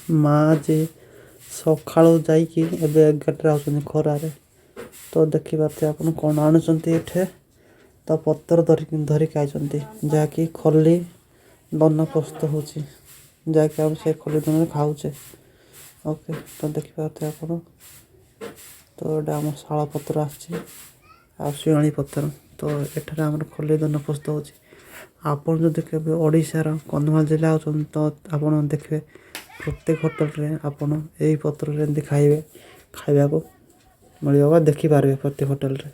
ମା ଯେ ସକାଳୁ ଯାଇକି ଏବେ 11ଟାରେ ଆଉଛନ୍ତି ଖରାରେ। ତ ଦେଖିପାରୁଥିବେ ଆପଣ କ'ଣ ଆଣୁଛନ୍ତି ଏଠି। ତ ପତ୍ର ଧରିକି ଧରିକି ଆଇଛନ୍ତି, ଯାହାକି ଖଲି ଦନା ପ୍ରସ୍ତୁତ ହେଉଛି, ଯାହାକି ଆମେ ସେ ଖଲି ଦନାରେ ଖାଉଛେ। ଓକେ, ତ ଦେଖିପାରୁଥିବେ ଆପଣ। ତ ଏଇଟା ଆମ ଶାଳ ପତ୍ର ଆସିଛି ଆଉ ଶିଆଳି ପତ୍ର। ତ ଏଠାରେ ଆମର ଖଲି ଦନା ପ୍ରସ୍ତୁତ ହେଉଛି। ଆପଣ ଯଦି କେବେ ଓଡ଼ିଶାର କନ୍ଧମାଳ ଜିଲ୍ଲା ଆଉଛନ୍ତି, ତ ଆପଣ ଦେଖିବେ ପ୍ରତ୍ୟେକ ହୋଟେଲରେ ଆପଣ ଏଇ ପତ୍ରରେ ଏମିତି ଖାଇବେ, ଖାଇବାକୁ ମିଳିବ ବା ଦେଖିପାରିବେ ପ୍ରତ୍ୟେକ ହୋଟେଲରେ।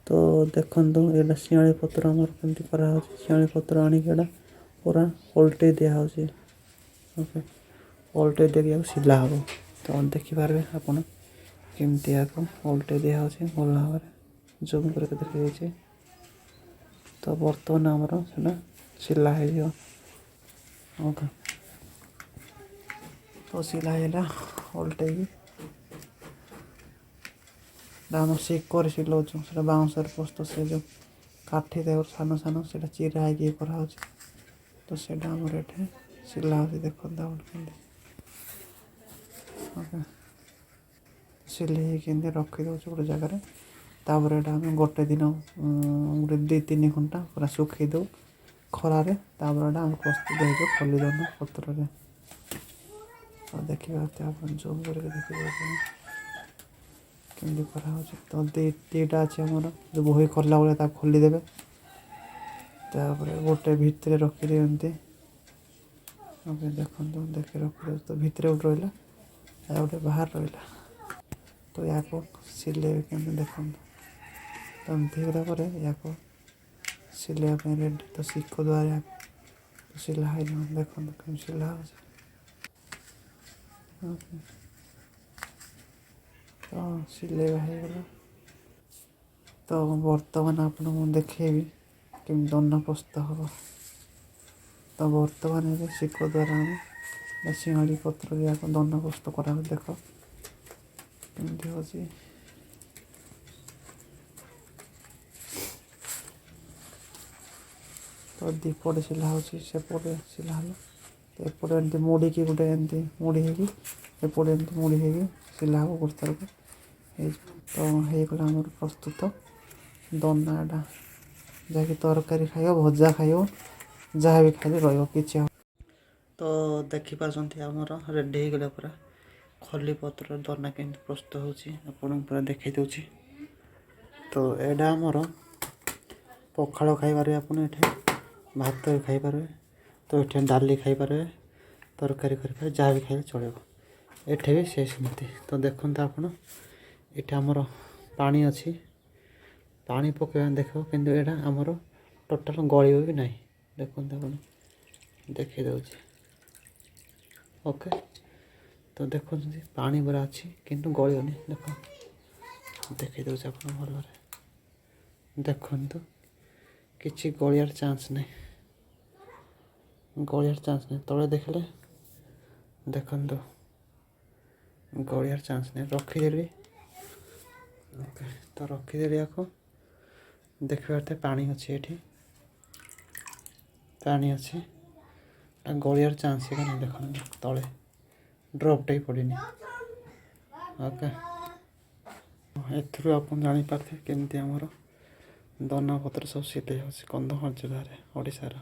ତ ଦେଖନ୍ତୁ, ଏଇଟା ଶିଆଳି ପତ୍ର ଆମର କେମିତି କରାହେଉଛି। ଶିଆଳି ପତ୍ର ଆଣିକି ଏଇଟା ପୁରା ଓଲଟେଇ ଦିଆହେଉଛି। ଓକେ, ଓଲଟେଇ ଦେଇକି ୟାକୁ ସିଲା ହେବ। ତ ଦେଖିପାରିବେ ଆପଣ କେମିତି ଏହାକୁ ଓଲଟେଇ ଦିଆହେଉଛି। ଭଲ ଭାବରେ ଜୁମ୍ କରିକି ଦେଖେଇଛି। ତ ବର୍ତ୍ତମାନ ଆମର ସେଇଟା ସିଲା ହେଇଯିବ। ଓକେ, ତ ସିଲା ହେଇଗଲା ଓଲଟେଇକି। ଆମ ଶିକରେ ସିଲଉଛୁ, ସେଇଟା ବାଉଁଶରେ ପ୍ରସ୍ତୁତ। ସେ ଯେଉଁ କାଠି ଟାଇପର ସାନ ସାନ, ସେଇଟା ଚିରା ହେଇକି କରାହେଉଛି। ତ ସେଇଟା ଆମର ଏଠି ସିଲା ହେଉଛି। ଦେଖନ୍ତୁ ଆପଣ କେମିତି। ଓକେ, ସିଲେଇ ହେଇକି ଏମିତି ରଖିଦେଉଛୁ ଗୋଟେ ଜାଗାରେ। ତାପରେ ଏଇଟା ଆମେ ଗୋଟେ ଦିନ, ଗୋଟେ 2-3 ଘଣ୍ଟା ପୁରା ଶୁଖେଇ ଦେଉ ଖରାରେ। ତାପରେ ଏଇଟା ଆମେ ପ୍ରସ୍ତୁତ ହେଇଯିବ ଖଲିଦନା ପତ୍ରରେ। ଆଉ ଦେଖିପାରୁଥିବେ ଆପଣ, ଜୁମ୍ କରିକି ଦେଖିପାରୁଥିବେ କେମିତି କରାହେଉଛି। ତ ଦୁଇଟା ଅଛି ଆମର, ଯେଉଁ ବହି ଖୋଲିଲା ଭଳିଆ, ତାକୁ ଖୋଲିଦେବେ। ତାପରେ ଗୋଟେ ଭିତରେ ରଖିଦିଅନ୍ତି। ଓକେ, ଦେଖନ୍ତୁ, ଦେଖି ରଖିଦେଉଛି। ତ ଭିତରେ ଗୋଟେ ରହିଲା ଆଉ ଗୋଟେ ବାହାରେ ରହିଲା। ତ ୟାକୁ ସିଲେଇବେ କେମିତି ଦେଖନ୍ତୁ। ତ ଏମିତି ହେଇଗଲା ପରେ ୟାକୁ ସିଲେଇବା ପାଇଁ ରେଡ଼ି। ତ ଶିଖ ଦ୍ୱାରା ୟାକୁ ସିଲା ହେଇଯିବ। ଦେଖନ୍ତୁ କେମିତି ସିଲା ହେଉଛି। ଓକେ, ତ ସିଲେଇବା ହେଇଗଲା। ତ ବର୍ତ୍ତମାନ ଆପଣଙ୍କୁ ମୁଁ ଦେଖେଇବି କେମିତି ଦନା ପ୍ରସ୍ତୁତ ହେବ। ତ ବର୍ତ୍ତମାନ ଏବେ ଶିକ ଦ୍ୱାରା ଆମେ ଶିଆଳି ପତ୍ର ଏହାକୁ ଦନା ପ୍ରସ୍ତୁତ କରାହେବ। ଦେଖ କେମିତି ହେଉଛି। ତ ଦୁଇପଟେ ସିଲା ହେଉଛି, ସେପଟେ ସିଲା ହେଲା। ତ ଏପଟେ ଏମିତି ମୋଡ଼ିକି, ଗୋଟେ ଏମିତି ମୋଡ଼ି ହେଇକି, ଏପଟେ ଏମିତି ମୋଡ଼ି ହେଇକି ସିଲା ହେବ ଗୋଟେ ଥରକୁ, ହେଇଯିବ। ତ ହେଇଗଲା ଆମର ପ୍ରସ୍ତୁତ ଦନା ଏଟା, ଯାହାକି ତରକାରୀ ଖାଇବ, ଭଜା ଖାଇବ, ଯାହା ବି ଖାଇଲେ ରହିବ କିଛି। ତ ଦେଖିପାରୁଛନ୍ତି ଆମର ରେଡ଼ି ହେଇଗଲା ପୁରା ଖଲି ପତ୍ର ଦନା କେମିତି ପ୍ରସ୍ତୁତ ହେଉଛି, ଆପଣଙ୍କୁ ପୁରା ଦେଖାଇ ଦେଉଛି। ତ ଏଇଟା ଆମର ପଖାଳ ଖାଇପାରିବେ ଆପଣ ଏଠି, ଭାତ ବି ଖାଇପାରିବେ, ତ ଏଠି ଡାଲି ଖାଇପାରିବେ, ତରକାରୀ କରିପାରିବେ, ଯାହା ବି ଖାଇଲେ ଚଳିବ। ଏଠି ବି ସେ ସେମିତି। ତ ଦେଖନ୍ତୁ ଆପଣ, ଏଠି ଆମର ପାଣି ଅଛି। ପାଣି ପକାଇବା ଦେଖିବ, କିନ୍ତୁ ଏଇଟା ଆମର ଟୋଟାଲ୍ ଗଳିବ ବି ନାହିଁ। ଦେଖନ୍ତୁ ଆପଣ, ଦେଖାଇ ଦେଉଛି। ଓକେ, ତ ଦେଖୁଛନ୍ତି ପାଣି ପୁରା ଅଛି କିନ୍ତୁ ଗଳିବନି। ଦେଖ, ଦେଖାଇ ଦେଉଛି ଆପଣ ଭଲରେ ଦେଖନ୍ତୁ, କିଛି ଗଳିବାର ଚାନ୍ସ ନାହିଁ, ଗଳିବାର ଚାନ୍ସ ନାହିଁ। ତଳେ ଦେଖିଲେ ଦେଖନ୍ତୁ, ଗଳିବାର ଚାନ୍ସ ନାହିଁ। ରଖିଦେଲି। ଓକେ, ତ ରଖିଦେଲି ୟାକୁ। ଦେଖିପାରୁଥିବେ ପାଣି ଅଛି ଏଠି, ପାଣି ଅଛି, ଗଳିବାର ଚାନ୍ସ ନାହିଁ। ଦେଖନ୍ତୁ, ତଳେ ଡ୍ରପ୍ଟା ବି ପଡ଼ିନି। ଓକେ, ଏଥିରୁ ଆପଣ ଜାଣିପାରୁଥିବେ କେମିତି ଆମର ଦନା ପତ୍ର ସବୁ ସିଲେଇ ହେଉଛି କନ୍ଧମାଳ ଜିଲ୍ଲାରେ ଓଡ଼ିଶାର।